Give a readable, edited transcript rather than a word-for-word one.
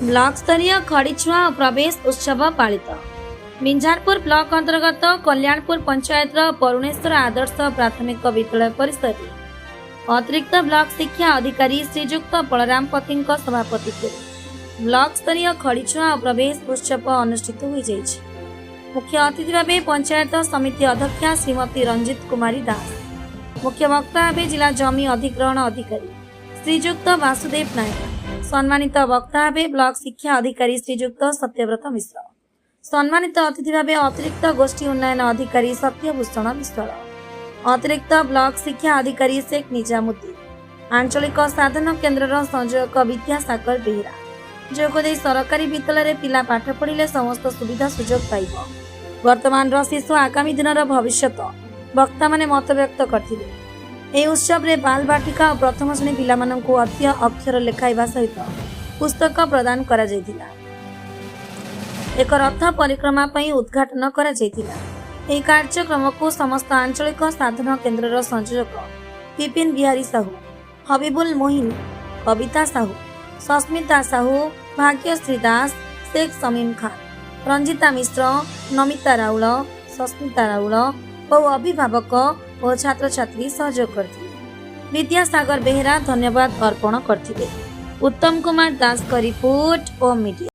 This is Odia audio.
ବ୍ଲକ ସ୍ତରୀୟ ଖଡ଼ିଛୁଆଁ ଓ ପ୍ରବେଶ ଉତ୍ସବ ପାଳିତ। ବିଞ୍ଝାରପୁର ବ୍ଲକ ଅନ୍ତର୍ଗତ କଲ୍ୟାଣପୁର ପଞ୍ଚାୟତର ବରୁଣେଶ୍ୱର ଆଦର୍ଶ ପ୍ରାଥମିକ ବିଦ୍ୟାଳୟ ପରିସରରେ ଅତିରିକ୍ତ ବ୍ଲକ ଶିକ୍ଷା ଅଧିକାରୀ ଶ୍ରୀଯୁକ୍ତ ବଳରାମ ପତିଙ୍କ ସଭାପତିତ୍ୱରେ ବ୍ଲକ ସ୍ତରୀୟ ଖଡ଼ିଛୁଆଁ ଓ ପ୍ରବେଶ ଉତ୍ସବ ଅନୁଷ୍ଠିତ ହୋଇଯାଇଛି। ମୁଖ୍ୟ ଅତିଥି ଭାବେ ପଞ୍ଚାୟତ ସମିତି ଅଧ୍ୟକ୍ଷା ଶ୍ରୀମତୀ ରଞ୍ଜିତ କୁମାରୀ ଦାସ, ମୁଖ୍ୟ ବକ୍ତା ଭାବେ ଜିଲ୍ଲା ଜମି ଅଧିଗ୍ରହଣ ଅଧିକାରୀ ଶ୍ରୀଯୁକ୍ତ ବାସୁଦେବ ନାୟକ, ସମ୍ମାନିତ ବକ୍ତା ଭାବେ ବ୍ଲକ ଶିକ୍ଷା ଅଧିକାରୀ ଶ୍ରୀଯୁକ୍ତ ସତ୍ୟବ୍ରତ ମିଶ୍ର, ସମ୍ମାନିତ ଅତିଥି ଭାବେ ଅତିରିକ୍ତ ଗୋଷ୍ଠୀ ଉନ୍ନୟନ ଅଧିକାରୀ ସତ୍ୟଭୂଷଣ ବିଶ୍ୱାଳ, ଅତିରିକ୍ତ ବ୍ଲକ ଶିକ୍ଷା ଅଧିକାରୀ ଶେଖ ନିଜାମୁଦ୍ଦିନ, ଆଞ୍ଚଳିକ ସାଧନ କେନ୍ଦ୍ରର ସଂଯୋଜକ ବିଦ୍ୟାସାଗର ବେହେରା ଯୋଗଦେଇ ସରକାରୀ ବିଦ୍ୟାଳୟରେ ପିଲା ପାଠ ପଢ଼ିଲେ ସମସ୍ତ ସୁବିଧା ସୁଯୋଗ ପାଇବ। ବର୍ତ୍ତମାନର ଶିଶୁ ଆଗାମୀ ଦିନର ଭବିଷ୍ୟତ, ବକ୍ତାମାନେ ମତବ୍ୟକ୍ତ କରିଥିଲେ। ଏହି ଉତ୍ସବରେ ବାଲ ବାଟିକା ଓ ପ୍ରଥମ ଶ୍ରେଣୀ ପିଲାମାନଙ୍କୁ ଅଦ୍ୟ ଅକ୍ଷର ଲେଖାଇବା ସହିତ ପୁସ୍ତକ ପ୍ରଦାନ କରାଯାଇଥିଲା। ଏକ ରଥ ପରିକ୍ରମା ପାଇଁ ଉଦ୍ଘାଟନ କରାଯାଇଥିଲା। ଏହି କାର୍ଯ୍ୟକ୍ରମକୁ ସମସ୍ତ ଆଞ୍ଚଳିକ ସାଧନ କେନ୍ଦ୍ରର ସଂଯୋଜକ ବିପିନ ବିହାରୀ ସାହୁ, ହବିବୁଲ ମୋହିନ, କବିତା ସାହୁ, ସସ୍ମିତା ସାହୁ, ଭାଗ୍ୟଶ୍ରୀ ଦାସ, ଶେଖ ସମିମ ଖାନ, ରଞ୍ଜିତା ମିଶ୍ର, ନମିତା ରାଉଳ, ସସ୍ମିତା ରାଉଳ ଓ ଅଭିଭାବକ ଓ ଛାତ୍ରଛାତ୍ରୀ ସହଯୋଗ କରିଥିଲେ। ବିଦ୍ୟାସାଗର ବେହେରା ଧନ୍ୟବାଦ ଅର୍ପଣ କରିଥିଲେ। ଉତ୍ତମ କୁମାର ଦାସଙ୍କ ରିପୋର୍ଟ, ଓମ୍ ମିଡିଆ।